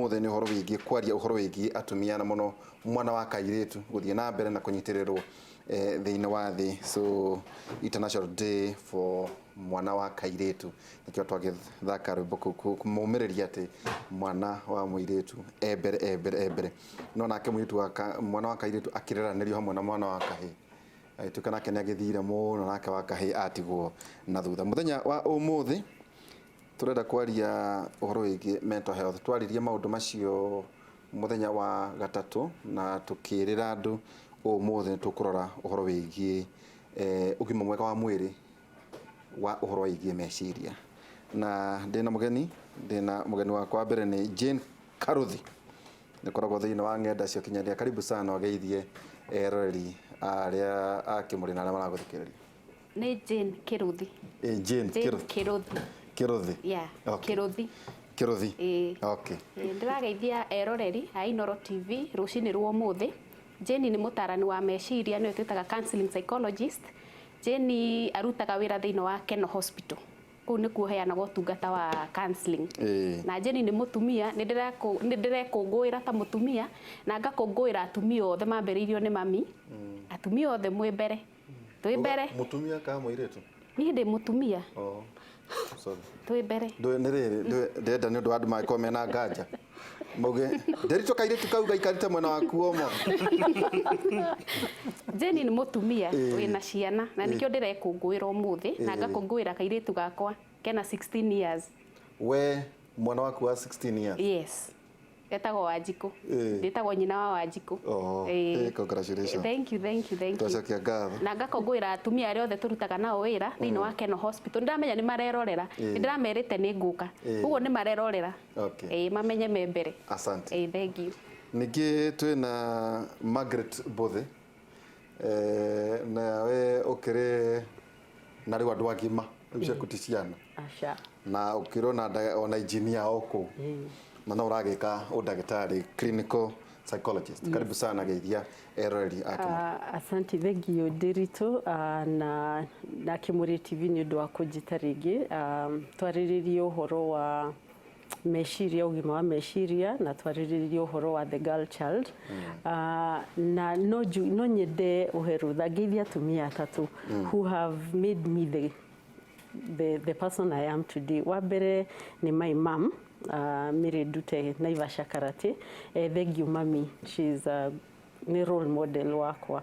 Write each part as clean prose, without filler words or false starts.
Ũmũthĩ nĩ ũhoro wĩgiĩ kwaria ũhoro wĩgiĩ atumia na mũno mwana wa kairĩtu gũthiĩ na mbere na kũnyitĩrĩrwo thĩinĩ wa thĩ. So International Day for mwana wa kairĩtu, nĩkĩo twagĩthaka rwĩmbo kũu kũmũmĩrĩria atĩ mwana wa mũirĩtu e mbere, e mbere, e mbere. No nake mũirĩtu wa mwana wa kairĩtu akĩreranĩrio hamwe na mwana wa kahĩĩ, agĩtuĩka nake nĩ agĩthire mũno, nake wa kahĩĩ atigwo na thutha. Mũthenya wa ũmũthĩ tũrenda kwaria ũhoro wĩgiĩ mental health. Twaririe maũndũ macio mũthenya wa gatatũ na tũkĩrĩra andũ ũmũthĩ nĩ tũkũrora ũhoro wĩgiĩ ũgima mwega wa mwĩrĩ wa ũhoro wĩgiĩ meciria. Na ndĩna mũgeni, ndĩna mũgeni wakwa wa mbere nĩ Jane Karuthi. Nĩkoragwo thĩinĩ wa ng'enda cia ũkinyanĩria. Karibu sana ũgeithie eroreri arĩa a Kĩmũrĩ na arĩa maragũthikĩrĩria. Nĩ Jane Kĩrũthi. Eh, Jane Jane Kĩrũthi. Kĩrũthi. Yeah. Okay. Kĩrũthi. Kĩrũthi. Ĩĩ. Okay. Ĩĩ, ndĩrageithia eroreri a Inooro TV rũcinĩ rwa ũmũthĩ. Jane nĩ mũtarani wa meciria, nĩwe twĩtaga counseling psychologist. Jane arutaga wĩra thĩinĩ wa Keno Hospital. Kũu nĩkuo heanaga ũtungata wa counseling. Na Jane nĩ mũtumia, nĩ ndĩrekũngũĩra ta mũtumia na ngakũngũĩra atumia othe mambĩrĩirio nĩ mami. Atumia othe mwĩ mbere. Twĩ mbere. Mũtumia kana mũirĩtu? Niĩ ndĩ mũtumia. Oh, sorry. Twĩ mbere. Ndũĩ nĩ rĩrĩ, ndĩrenda nĩ ũndũ wa andũ mangĩkorwo mena nganja. Mauge, Nderitũ kairĩtu kau gaikarĩte mwena waku ũmothe. Jane nĩ mũtumia wĩna ciana na nĩkĩo ndĩrekũngũĩra ũmũthĩ na ngakũngũĩra kairĩtu gakwa kena 16 years. We mwana waku wa 16 years? Yes. Etagwo Wanjikũ. Ndĩtagwo nyina wa Wanjikũ. Oh, congratulations. Thank you, thank you, thank you. Twacokia ngatho. Na ngakũngũĩra atumia arĩa othe tũrutaga nao wĩra thĩinĩ wa Keno Hospital. Nĩndamenya nĩ marerorera. Nĩndĩramerĩte nĩ ngũka. Ũguo nĩ marerorera. Okay. Ĩĩ, mamenye me mbere. Asante. Ĩĩ, thank you. Ningĩ twĩna Margaret Mbũthĩ. Nawe ũkĩrĩ na rĩu andũ agima, rĩu ciaku ti ciana. Aca. Na ũkĩrĩ ona engineer o kũu. Na no ũragĩka ũndagĩtarĩ, clinical psychologist. Karibu sana geithia eroreri a Kĩmũrĩ. Asante, thank you Ndiritu na Kĩmũrĩ TV nĩ ũndũ wa kũnjĩta rĩngĩ twarĩrĩrie ũhoro wa meciria, ũgima wa meciria, na twarĩrĩrie ũhoro wa the girl child. Na no nyende ũhe rũtha ngeithie atumia atatũ who have made me the person I am today. Wa mbere nĩ my mom, Mary Ndute Naivasha Karate. Thank you mami, she's a nĩ role model wakwa.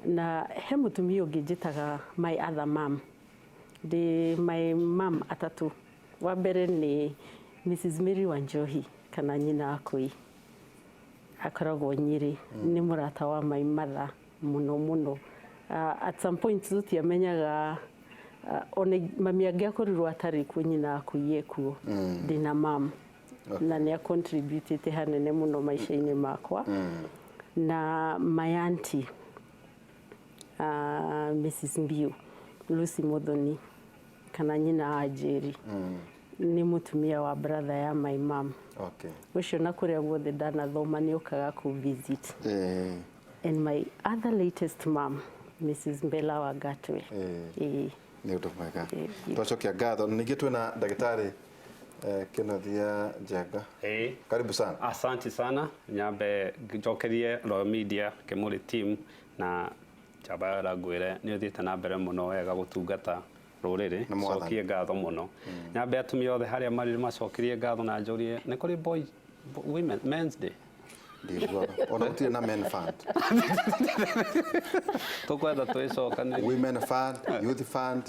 Na he mũtumia ũngĩ njĩtaga my other mom. Ndĩ my mom atatũ. Wa mbere nĩ Mrs Mary Wanjohi kana nyina wa Kũi, akoragwo Nyĩrĩ, nĩ mũrata wa my mother mũno mũno. At some point tũtiamenyaga ona mami angĩakorirwo atarĩ kuo, nyina wa Kũi ekuo. Ndĩna mam na nĩ acontributĩte hanene mũno maica-inĩ makwa. Na my auntie, Mrs Mbiu Lucy Muthoni kana nyina wa Njeri, nĩ mũtumia wa brother ya my mom. Ũcio na kũrĩa guothe ndanathoma nĩ okaga kũ visit. And my other latest mom, Mrs Mbella wa Gatwe. Nĩ ũndũ mwega, twacokia ngatho. Ningĩ twĩna ndagĩtarĩ Kĩnuthia Njenga. Karibu sana. Asante sana. Nyambe njokerie Royal Media Kĩmũrĩ team na njamba ngwĩre nĩ ũthiĩte na mbere mũno wega gũtungata rũrĩrĩ. Nĩ mwathani. Cokie ngatho mũno. Nyambe atumia othe harĩa marĩ macokerie ngatho na njũrie nĩ kũrĩ boy women men's day? Ndiguaga ona gũtirĩ na men fund. Tũkwenda twĩcokanĩrie. Women fund, youth fund,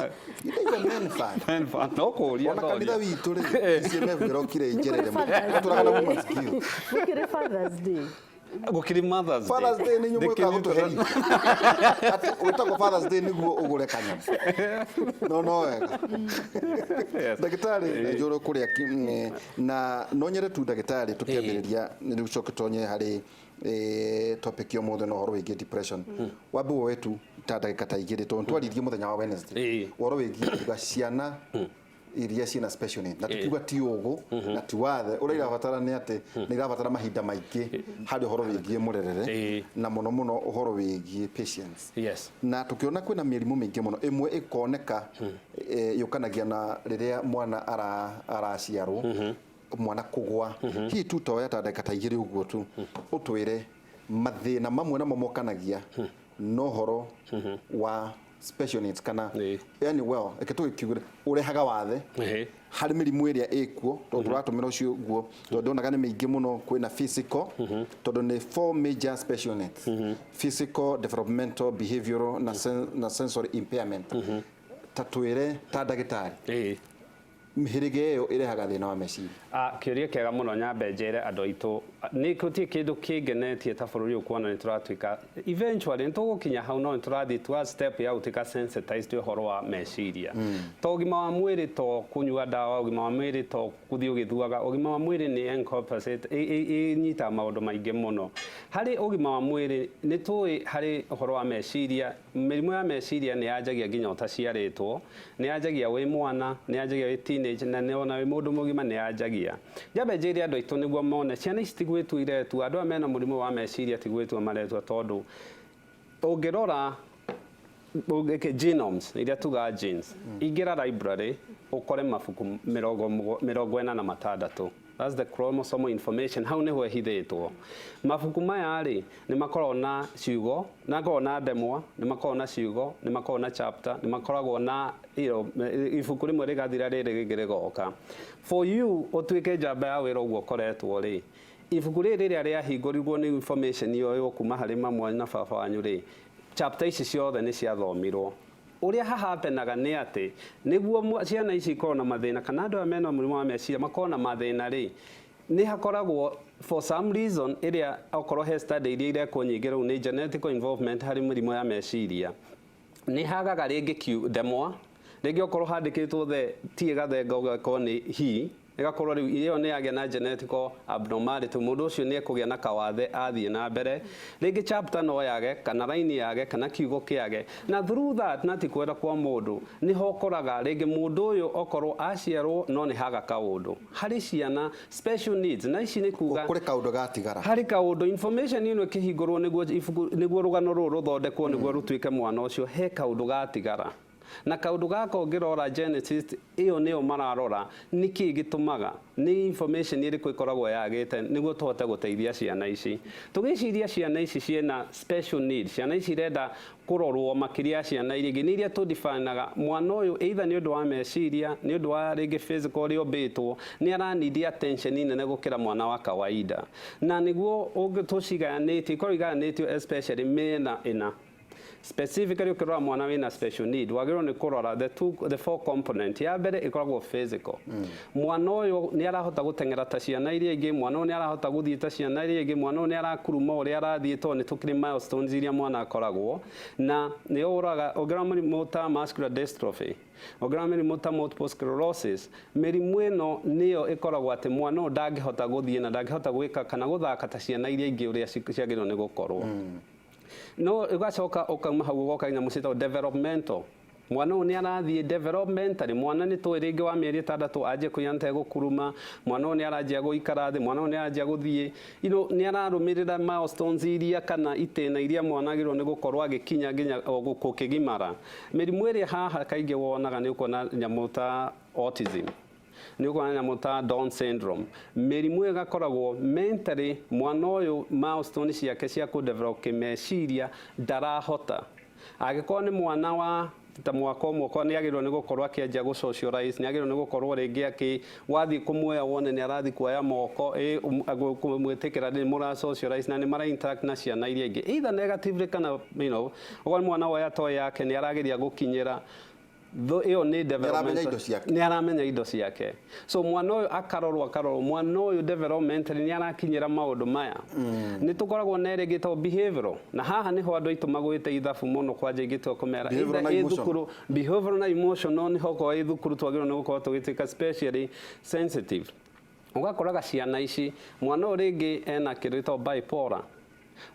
itaigua men fund. Men fund no kũũria. Ona kanitha witũ rĩ, CMF ĩrokire injerere mũno, tũraga na women's guild. Gũkĩrĩ Father's Day. Gũkĩrĩ Mother's Day. Father's Day nĩ inyuĩ mũkaga gũtũherithia atĩ wĩtagwo Father's Day nĩguo ũgũre kanyamũ, no wega. Ndagĩtarĩ njũrũ kũrĩa na no nyende tu ndagĩtarĩ tũkĩambĩrĩria rĩu coke tonye harĩ topic ya ũmũthĩ na ũhoro wĩgiĩ depression, wambe woe tu ta ndagĩka ta 2 tondũ twaririe mũthenya wa Wednesday ũhoro wĩgiĩ kuga ciana iria ciĩna special need na tukiuga ti ũgũ na ti wathe ũrĩa irabatara nĩ atĩ nĩ irabatara mahinda maingĩ harĩ ũhoro wĩgiĩ mũrerere na mũno mũno ũhoro wĩgiĩ patience. Na tukiona kwĩna mĩrimũ mĩingĩ mũno, ĩmwe ĩkoneka yũkanagia na rĩrĩa mwana araciarwo. Mwana kũgwa hihi tu toya ta ndagĩka ta 2 ũguo tu ũtwĩre mathĩna mamwe namo mokanagia na ũhoro wa special needs kana yani, well, reke tũgĩkiuge ũrehaga wathe harĩ mĩrimũ ĩrĩa ĩkuo, tondũ tũratũmĩra ũcio guo, tondũ ndonaga nĩ mĩingĩ mũno. Kwĩna physical, tondũ nĩ four major special needs: physical, developmental, behavioral na sensory impairment. Ta twĩre ta ndagĩtarĩ, mĩhĩrĩga ĩyo ĩrehaga thĩna wa meciria. Ah, kĩũria kĩega mũno. Nyambe njĩre andũ aitũ nĩ gũtirĩ kĩndũ kĩngenetie ta bũrũri ũyũ kuona nĩ tũratuĩka eventually nĩ tũgũkinya hau, no nĩ tũrathiĩ twa step ya gũtuĩka sensitized ũhoro wa meciria. To ũgima wa mwĩrĩ to kũnyua ndawa, ũgima wa mwĩrĩ to gũthiĩ ũgĩthuaga, ũgima wa mwĩrĩ nĩ encompassate, ĩnyitaga maũndũ maingĩ mũno. Harĩ ũgima wa mwĩrĩ nĩ tũĩ harĩ ũhoro wa meciria, mĩrimũ ya meciria nĩ yanjagia nginya ũtaciarĩtwo, nĩ yanjagia wĩ mwana, nĩ yanjagia wĩ teenage, na nĩ ona wĩ mũndũ mũgima nĩ yanjagia. Njambe njĩre andũ aitũ nĩguo mone ciana ici ti gwĩtua iretua, andũ aya mena mũrimũ wa meciria ti gwĩtua maretua, tondũ ũngĩrora genomes iria tugaga genes, ingĩra library ũkore mabuku 46, that's the chromosomal information, hau nĩho ĩhithĩtwo. Mabuku maya rĩ, nĩ makoragwo na ciugo, nĩ makoragwo na ndemwa, nĩ makoragwo na ciugo, nĩ makoragwo na chapter, nĩ makoragwo na ibuku rĩmwe rĩgathira rĩrĩ rĩngĩ rĩgoka. For you ũtuĩke njamba ya wĩra ũguo ũkoretwo rĩ, ibuku rĩrĩ rĩrĩa rĩahingũrirwo nĩ information yoywo kuma harĩ mamu wanyu na baba wanyu rĩ, chapter ici ciothe nĩ ciathomirwo. Ũrĩa hahapenaga nĩ atĩ nĩguo ciana ici ikorwo na mathĩna kana andũ aya mena mũrimũ wa meciria makorwo na mathĩna rĩ, nĩ hakoragwo for some reason ĩrĩa okorwo he study iria irekwo nyingĩ rĩu nĩ genetical involvement harĩ mĩrimũ ya meciria. Nĩ hagaga rĩngĩ ndemwa, rĩngĩ okorwo handĩkĩtwo the ti ĩgathenga ũgakorwo nĩ hi, ĩgakorwo rĩu ĩyo nĩ yagĩa na genetical abnormality, mũndũ ũcio nĩ ekũgĩa na kawathe athiĩ na mbere. Rĩngĩ chapter no yage kana line yage kana kiugo kĩage, na through that, na ti kwenda kwa mũndũ, nĩho ũkoraga rĩngĩ mũndũ ũyũ okorwo aciarwo no nĩ haga kaũndũ harĩ ciana special needs na ici nĩ kuga kũrĩ kaũndũ gatigara. Harĩ kaũndũ information ĩno ĩkĩhingũrwo nĩguo ibuku, nĩguo rũgano rũrũ rũthondekwo nĩguo rũtuĩke mwana ũcio, he kaũndũ gatigara, na kaũndũ gaka ũngĩrora genesis ĩyo nĩyo mararora nĩkĩ gĩtũmaga, nĩ information ĩrĩkũ ĩkoragwo yagĩte nĩguo tũhote gũteithia ciana ici. Tũgĩciria ciana ici ciĩna special needs, ciana ici irenda kũrorwo makĩria ya ciana iria ingĩ, nĩ iria tũdefinaga mwana ũyũ either nĩ ũndũ wa meciria, nĩ ũndũ wa rĩngĩ physical ũrĩa ũmbĩtwo, nĩ aranidi attention nene gũkĩra mwana wa kawaida. Na nĩguo tũcigayanĩtie, ikorwo igayanĩtio especially mĩena ĩna. Specifically ũkĩrora mwana wĩna special need, wagĩrĩirwo nĩ kũrora the four component. Ya mbere ĩkoragwo physical: mwana ũyũ nĩ arahota gũteng'era ta ciana iria ingĩ, mwana ũyũ nĩ arahota gũthiĩ ta ciana iria ingĩ, mwana ũyũ nĩ arakuruma ũrĩa arathiĩ, tondũ nĩ tũkĩrĩ milestones iria mwana akoragwo na nĩ ũraga. Ũngĩrora mũrimũ ta muscular dystrophy, ũngĩrora mĩrimũ ta multiple sclerosis, mĩrimũ ĩno nĩyo ĩkoragwo atĩ mwana ũyũ ndangĩhota gũthiĩ na ndangĩhota gwĩka kana gũthaka ta ciana iria ingĩ ũrĩa ciagĩrĩirwo nĩ gũkorwo. No ũgacoka ũkauma hau ũgoka nyamũ ciĩtagwo developmental: mwana ũyũ nĩ arathiĩ developmentally, mwana nĩ tũĩ rĩngĩ wa mĩeri 6 anjie kũigana tegũkuruma, mwana ũyũ nĩ aranjia gũikara thĩ, mwana ũyũ nĩ aranjia gũthiĩ, nĩ ararũmĩrĩra milestones iria kana itĩna iria mwana agĩrĩirwo nĩ gũkorwo agĩkinya nginya o gũkĩgimara. Mĩrimũ ĩrĩa haha kaingĩ wonaga nĩ ũkuona nyamũ ta autism, nĩ ũkuona nyamũ ta Down syndrome. Mĩrimũ ĩyo ĩgakoragwo mentally mwana ũyũ milestone ciake cia kũ develop kĩmeciria ndarahota. Angĩkorwo nĩ mwana wa ta mwaka ũmwe, okorwo nĩ agĩrĩirwo nĩ gũkorwo akĩanjia gũ socialize, nĩ agĩrĩirwo nĩ gũkorwo rĩngĩ akĩ wathiĩ kũmuoya wone nĩ arathiĩ kuoya moko, kũmwĩtĩkĩra nĩ mũra socialize na nĩ mara interact na ciana iria ingĩ either negatively kana okorwo nĩ mwana woya toy yake nĩ arageria gũkinyĩra. Ĩyo nĩ Nĩaramenya indo ciake. Nĩ aramenya indo ciake. So mwana ũyũ akarorwo mwana ũyũ developmentally nĩ arakinyĩra maũndũ maya. Nĩ tũkoragwo na ĩrĩa ĩngĩ ĩtagwo behavioral, na haha nĩho andũ aitũ magũĩte ithabu mũno kwanja ingĩtua kũmera Behavioral na either ĩ emotional. thukuru, behavioral na emotional, nĩho okorwo ĩ thukuru twagĩrĩirwo nĩ gũkorwo tũgĩtuĩka specially sensitive. Ũgakoraga ciana ici, mwana ũyũ rĩngĩ ena kĩndũ gĩtagwo bipolar.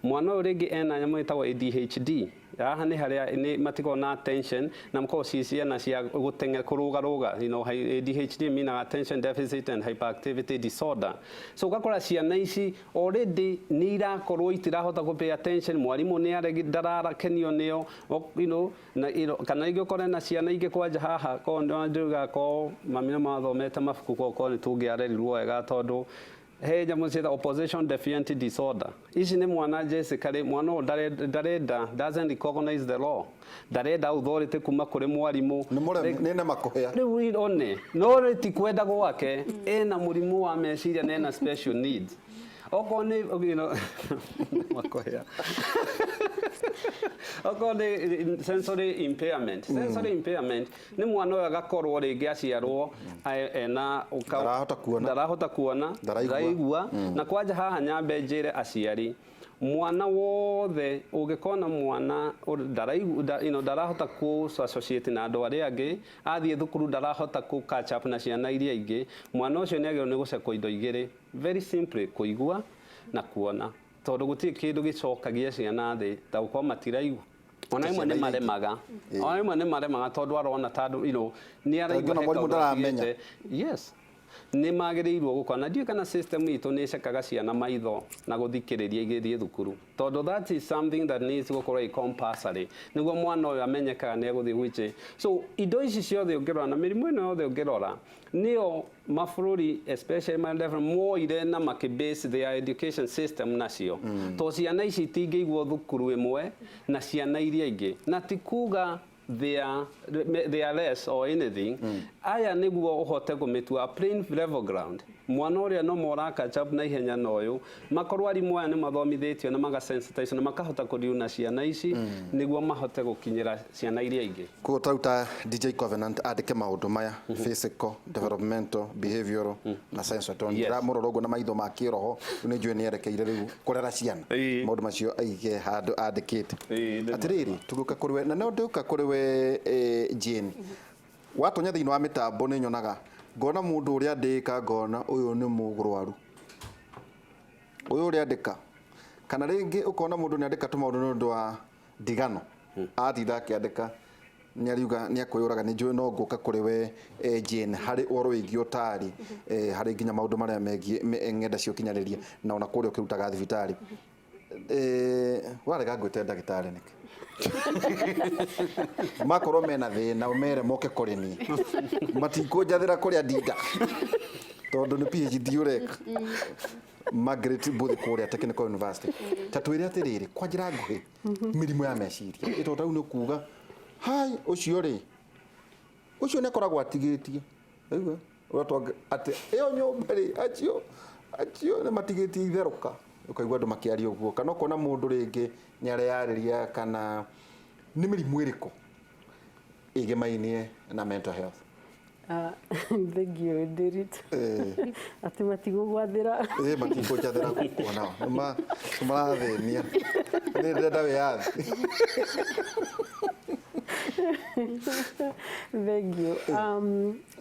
Mwana ũyũ rĩngĩ ena nyamũ ĩtagwo ADHD. Haha nĩ harĩa nĩ matikoragwo na attention na makoragwo ci ciana cia gũteng'era kũrũgarũga. ADHD meaning attention deficit and hyperactivity disorder. So ũgakora ciana ici already nĩ irakorwo itirahota kũ pay attention, mwarimũ nĩ aregi ndarakenio nĩo, na kana rĩngĩ ũkore na ciana ingĩ kwanja haha ko ndĩruga ko mami nĩ mathomete mabuku ko nĩ tũngĩarerirwo wega, tondũ he nyamũ ciĩtagwo opposition defiant disorder. Ici nĩ mwana Jessica rĩ, mwana ũyũ ndarenda, doesn't recognize the law, ndarenda authority kuma kũrĩ mwarimũ. Nĩ mũremi, nĩ nema kũhĩa. Rĩu one no rĩ ti kwenda gwake, ena mũrimũ wa meciria na ena special needs. Okorwo nĩ makohea, okorwo nĩ sensory impairment, sensory impairment nĩ mwana ũyũ agakorwo rĩngĩ aciarwo ena Ndarahota kuona. Ndarahota kuona. Ndaraigua. Ndaraigua. Na kwanja haha nyambe njĩre aciari, mwana wothe ũngĩkona mwana ndarahota kũ associate na andũ arĩa angĩ, athiĩ thukuru ndarahota kũ catch up na ciana iria ingĩ, mwana ũcio nĩ agĩrĩirwo nĩ gũcekwo indo igĩrĩ, very simply, kũigua na kuona, tondũ gũtirĩ kĩndũ gĩcokagia ciana thĩ ta gũkorwo matiraigua. Ona Ta rĩmwe nĩ ciana iria ingĩ. maremaga, ona rĩmwe nĩ maremaga tondũ arona ta andũ nĩ araigua ona he mwarimũ kaũndũ ndaramenya. atigĩte. Yes, nĩ magĩrĩirwo gũkorwo na ndiũĩ kana system itũ nĩ ĩcekaga ciana maitho na gũthikĩrĩria igĩthiĩ thukuru, tondũ that is something that needs gũkorwo ĩ compulsory nĩguo mwana ũyũ amenyekaga nĩ egũthiĩ gwĩche. So indo ici ciothe ũngĩrora na mĩrimũ ĩno yothe ũngĩrora nĩyo mabũrũri, especially ma developed, moire na makĩ base their education system nacio, to ciana ici itingĩigwo thukuru ĩmwe na ciana iria ingĩ, na ti kuga they are less or anything. Aya nĩguo ũhote kũmĩtua a plain level ground, mwana ũrĩa no mora catch up na ihenya na ũyũ, makorwo arimũ aya nĩ mathomithĩtio na magasensitize na makahota kũdeal na ciana ici nĩguo mahote gũkinyĩra ciana iria ingĩ. Koguo tarau DJ Covenant andĩke maũndũ maya, physical, developmental, behavioral na sensory, tondũ ndĩramũrora ũguo na maitho ma kĩroho, rĩu nĩ njũĩ nĩ erekeire rĩu kũrera ciana. Maũndũ macio aige handũ andĩkĩte. Ĩĩ, nĩ Atĩrĩrĩ, tũgĩũka kũrĩ we na no ndĩũka kũrĩ we, Jane, watonya thĩinĩ wa mĩtambo nĩ nyonaga ngona mũndũ ũrĩa andĩka, ngona ũyũ nĩ mũrwaru, ũyũ ũrĩa andĩka, kana rĩngĩ ũkona mũndũ nĩ andĩka tũmaũndũ nĩ ũndũ wa ndigano, atinda akĩandĩka nĩ ariuga nĩ akwĩyũraga. Nĩ njũĩ no ngũka kũrĩ we, Jane, harĩ ũhoro wĩgiĩ ũtari, harĩ nginya maũndũ marĩa megiĩ ng'enda cia ũkinyanĩria na ona kũrĩa ũkĩrutaga thibitarĩ. Warega ngwĩte ndagĩtarĩ nĩkĩ? Makorwo mena thĩna ũmere moke kũrĩ niĩ, matikũnjathĩra kũrĩa ndinda tondũ nĩ PhD ũreka. Margaret Mbuthi kũrĩa Technical University, ta twĩre atĩrĩrĩ, kwa njĩra nguhĩ, mĩrimũ ya meciria ĩ, tondũ rĩu nĩ kuga hai ũcio rĩ, ũcio nĩ akoragwo atigĩtie. Aigua ũrĩa atĩ ĩyo nyũmba rĩ, acio acio nĩ matigĩtie itherũka, ũkaigua andũ makĩaria ũguo, kana ũkona mũndũ rĩngĩ nĩ areyarĩria, kana nĩ mĩrimũ ĩrĩkũ ĩgĩmainie na mental health? Ah, thank you, Ndiritu. Atĩ matigũgwathĩra. Ĩ, matikũnjathĩra gũkũ nao nĩ marathĩnia, nĩ ndĩrenda wĩyathi. Thank you.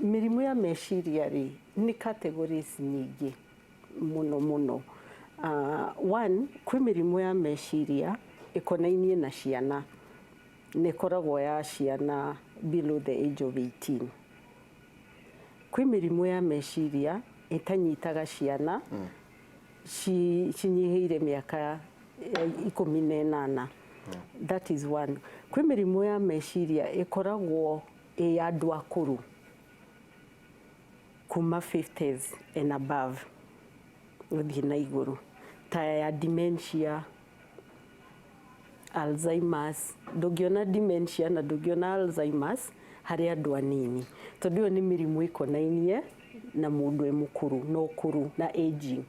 Mĩrimũ ya meciria rĩ, nĩ categories nyingĩ mũno mũno. One, kwĩ mĩrimũ ya meciria ĩkonainie na ciana, nĩ ĩkoragwo ya ciana below the age of 18. Kwĩ mĩrimũ ya meciria ĩtanyitaga ciana cinyihĩire mĩaka ya 18. That is one. Kwĩ mĩrimũ ya meciria ĩkoragwo ĩ ya andũ akũrũ kuma 50s and above gũthiĩ na igũrũ, ta ya dementia, Alzheimer's. Ndũngĩona dementia na ndũngĩona Alzheimer's harĩ andũ anini, tondũ ĩyo nĩ mĩrimũ ĩkonainie na mũndũ e mũkũrũ na ũkũrũ na aging.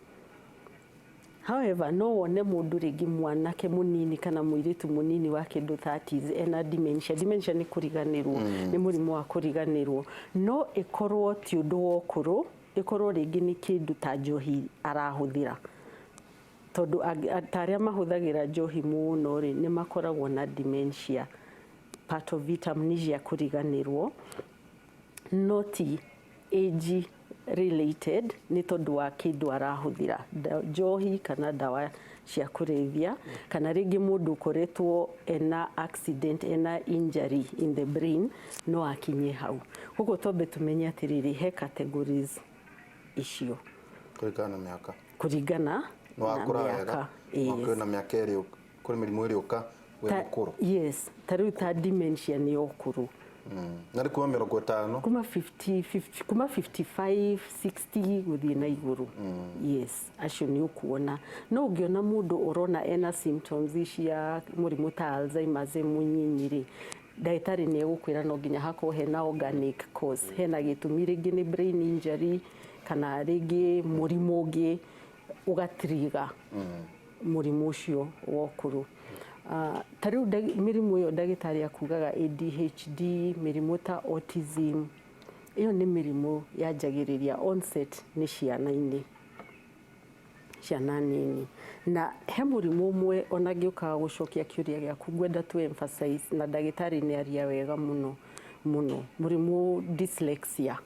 However, no wone mũndũ rĩngĩ mwanake mũnini kana mũirĩtu mũnini wa kĩndũ 30s ena dementia. Dementia nĩ kũriganĩrwo, nĩ mũrimũ wa kũriganĩrwo, no ĩkorwo ti ũndũ wa ũkũrũ, ĩkorwo rĩngĩ nĩ kĩndũ ta njohi arahũthĩra, tondũ ta arĩa mahũthagĩra njohi mũno rĩ, nĩ makoragwo na dementia, part of it amnesia, kũriganĩrwo, no ti age. Related nĩ tondũ wa kĩndũ arahũthĩra, njohi kana ndawa cia kũrebia, kana rĩngĩ mũndũ ũkoretwo ena accident, ena injury in the brain, no akinye hau. Koguo twambe tumenye atĩrĩrĩ, he categories icio. Kũringana na mĩaka. Kũringana nĩ wakũra na wega. mĩaka. Yes. Kwĩna mĩaka ĩrĩ, kũrĩ mĩrimũ ĩrĩũka wĩ mũkũrũ. Yes, ta rĩu ta dementia nĩ ũkũrũ. Na nĩ kuma 50. Kuma 50, 50, kuma 55, 60 gũthiĩ na igũrũ. Yes, acio nĩ ũkuona. No ũngĩona mũndũ ũrona ena symptoms cia mũrimũ ta Alzheimer's e mũnyinyi rĩ, ndagĩtarĩ nĩ egũkwĩra no nginya hakorwo hena organic cause, hena gĩtũmi, rĩngĩ nĩ brain injury kana rĩngĩ mũrimũ ũngĩ ũgatiriga mũrimũ ũcio wa ũkũrũ. Ta rĩu mĩrimũ ĩyo ndagĩtarĩ akugaga, ADHD, mĩrimũ ta autism, ĩyo nĩ mĩrimũ yanjagĩrĩria, onset nĩ ciana-inĩ, ciana nini. Na he mũrimũ ũmwe ona ngĩũkaga gũcokia kĩũria gĩaku ngwenda tu emphasize, na ndagĩtarĩ nĩ aria wega mũno mũno, mũrimũ dyslexia.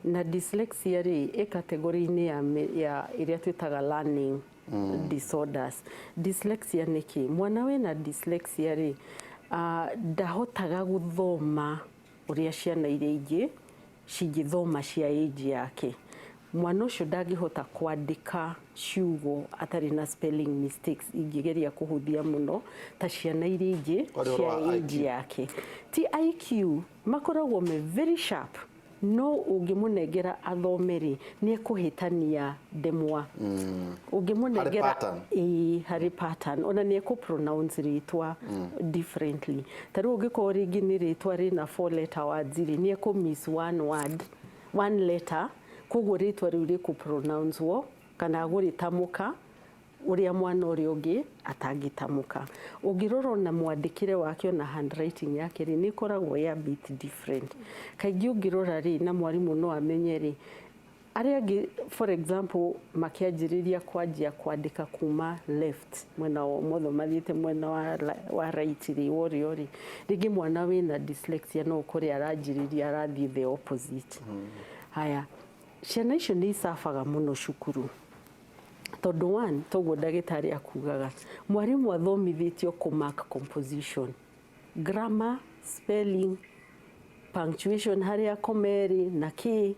Na dyslexia rĩ, ĩ category-inĩ ya ĩrĩa twĩtaga learning disorders. Dyslexia nĩ kĩ? Mwana wĩna dyslexia rĩ, ndahotaga gũthoma ũrĩa ciana iria ingĩ cingĩthoma cia age yake. Mwana ũcio ndangĩhota kwandĩka ciugo atarĩ na spelling mistakes, ingĩgeria kũhũthia mũno, ta ciana iria ingĩ Warĩ ũhoro cia wa age IQ. yake. Ti IQ, makoragwo me very sharp, no ũngĩmũnengera athome rĩ, nĩ ekũhĩtania ndemwa. Ũngĩmũnengera Harĩ pattern. Ĩĩ, harĩ pattern. Ona nĩ ekũ pronounce rĩtwa differently. Ta rĩu ũngĩkorwo rĩngĩ nĩ rĩtwa rĩna four letter words rĩ, nĩ ekũ miss one word, one letter, koguo rĩtwa rĩu rĩkũ pronounce kana gũrĩtamũka ũrĩa mwana ũrĩa ũngĩ atangĩtamũka. Ũngĩrora ona mwandĩkĩre wake, ona handwriting yake rĩ, nĩ ĩkoragwo ĩ a bit different. Kaingĩ ũngĩrora rĩ, na mwarimũ no amenye rĩ, arĩa angĩ, for example, makĩanjĩrĩria kwanjia kwandĩka kuma left, mwena wa ũmotho, mathiĩte mwena wa right rĩ, wa ũrĩo rĩ, rĩngĩ mwana wĩna dyslexia no ũkore aranjĩrĩria arathiĩ the opposite. Haya, ciana icio nĩ icabaga mũno cukuru, tondũ one, toguo ndagĩtarĩ akugaga, mwarimũ athomithĩtio kũ mark composition, grammar, spelling, punctuation, harĩa komerĩ na kĩ,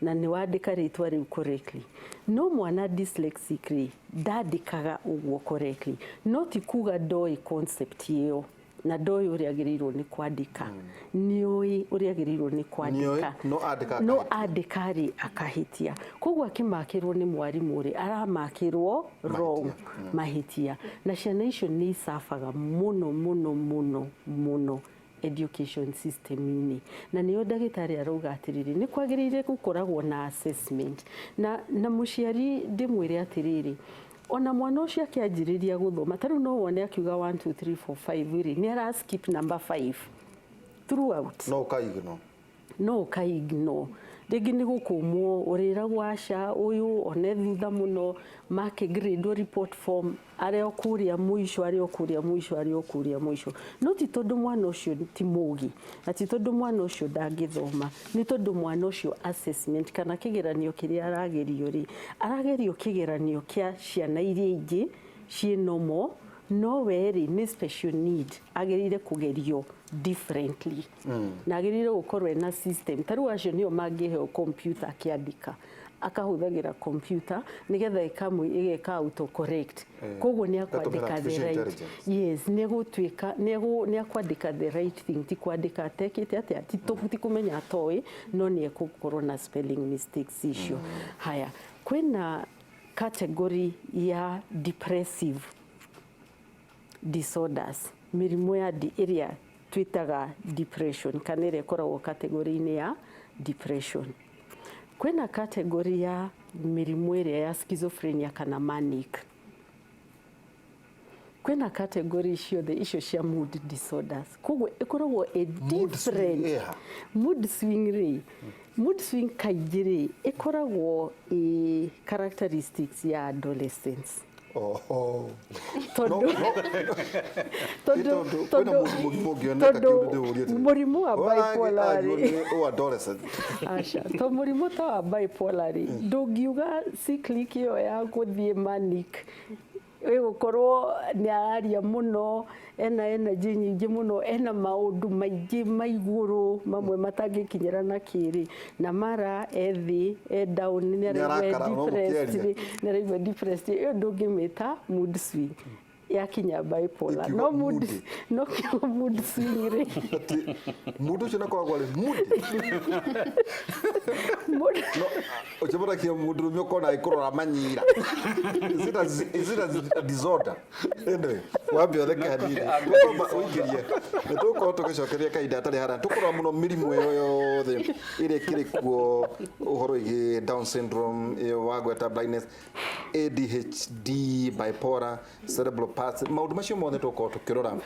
na nĩ wandĩka rĩtwa rĩu correctly. No mwana dyslexic rĩ, ndandĩkaga ũguo correctly. No ti kuga ndoĩ concept ĩyo na ndoĩ ũrĩa agĩrĩirwo nĩ kwandĩka. Nĩoĩ ũrĩa agĩrĩirwo nĩ kwandĩka. Nĩoĩ, no andĩka no akahĩtia. andĩka rĩ, akahĩtia. Koguo akĩmakĩrwo nĩ mwarimũ rĩ, aramakĩrwo wrong, mahĩtia. Na ciana icio nĩ icabaga mũno mũno mũno mũno education system-inĩ. Na nĩyo ndagĩtarĩ arauga atĩrĩrĩ, nĩ kwagĩrĩire gũkoragwo na assessment. Na mũciari ndĩmwĩre atĩrĩrĩ, ona mwana ũcio akĩanjĩrĩria gũthoma, ta rĩu no wone akiuga 1 2 3 4 5 rĩ, nĩ ara skip number 5 throughout. No ũkaignore. No ũkaignore. Rĩngĩ nĩ gũkũmwo ũrĩragwo, aca, ũyũ one thutha mũno, makĩgrade report form arĩ o kũrĩa mũico, arĩ o kũrĩa mũico, arĩ o kũrĩa mũico. No ti tondũ mwana ũcio ti mũgĩ, na ti tondũ mwana ũcio ndangĩthoma, nĩ tondũ mwana ũcio assessment kana kĩgeranio kĩrĩa aragerio rĩ, aragerio kĩgeranio kĩa ciana iria ingĩ ciĩ normal, no we rĩ, nĩ special need, agĩrĩire kũgerio differently na agĩrĩire gũkorwo ena system. Ta rĩu acio nĩo mangĩheo computer, akĩandĩka akahũthagĩra computer nĩgetha ĩgeka auto correct. Koguo nĩ Ĩgatũmĩra akwandĩka the artificial right intelligence. Yes, nĩ egũtuĩka nĩ akwandĩka the right thing. Ti kwandĩka atekĩte atĩa, ti kũmenya atoĩ, no nĩ egũkorwo na spelling mistakes icio. Haya, kwĩna category ya depressive disorders, mĩrimũ ya ĩrĩa twĩtaga depression, kana ĩrĩa ĩkoragwo category-inĩ ya depression. Kwĩna category ya mĩrimũ ĩrĩa ya schizophrenia kana manic. Kwĩna category ciothe icio cia mood disorders. Koguo ĩkoragwo ĩ Mood swing different. ĩha? Mood swing rĩ, mood swing kaingĩ rĩ, ĩkoragwo ĩ characteristics ya adolescence. Oho. Tondũ No, tondũ tondũ kwĩna mũndũ mũgima ũngĩoneka tondũ kĩũndũ ndĩũrie atĩrĩ, mũrimũ wa bipolar Ũyũ rĩ nĩ o adolescent. Aca, to mũrimũ ta wa bipolar rĩ, ndũngiuga cyclic ĩyo ya gũthiĩ manic ĩgũkorwo nĩ araria mũno, ena energy nyingĩ mũno, ena maũndũ maingĩ ma igũrũ mamwe matangĩkinyĩra na kĩrĩ, na mara ethĩ e down, nĩ araigua e Nĩarakara, no depressed mũkĩaria. rĩ, nĩ araigua depressed, ĩyo ndũngĩmĩta mood swing yakinya bipolar. Ĩkiuga No mood, moody. no kiugo mood swing rĩ, Atĩ mũndũ ũcio nakoragwo arĩ moody. mood No, ũcemanagia mũndũrũme ũkona agĩkũrora manyira. Is it a disorder? Anyway, wambe ũtheke hanini. Tũkwamba ũingĩrie. Nĩ tũgũkorwo tũgĩcokeria kahinda hatarĩ haraya. Tũkũrora mũno mĩrimũ ĩyo yothe ĩrĩa ĩkĩrĩ kuo, ũhoro wĩgiĩ Down syndrome, ĩyo wagweta blindness, ADHD, bipolar, cerebral palsy, maũndũ macio mothe tũgũkorwo tũkĩrora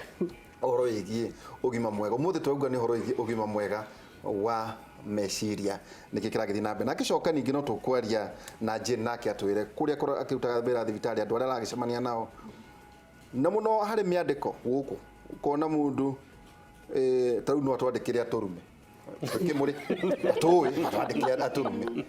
ũhoro wĩgiĩ ũgima mwega. Ũmũthĩ twauga nĩ ũhoro wĩgiĩ ũgima mwega wa meciria, nĩkĩ kĩragĩthiĩ na mbere. Na akĩcoka ningĩ no tũkwaria na Jane, nake atwĩre kũrĩa akĩrutaga wĩra thibitarĩ, andũ arĩa aragĩcemania nao, na mũno harĩ mĩandĩko gũkũ ũkona mũndũ ta rĩu no atwandĩkĩre atũrume kĩmũrĩ atũĩ atwandĩkĩre atũrume.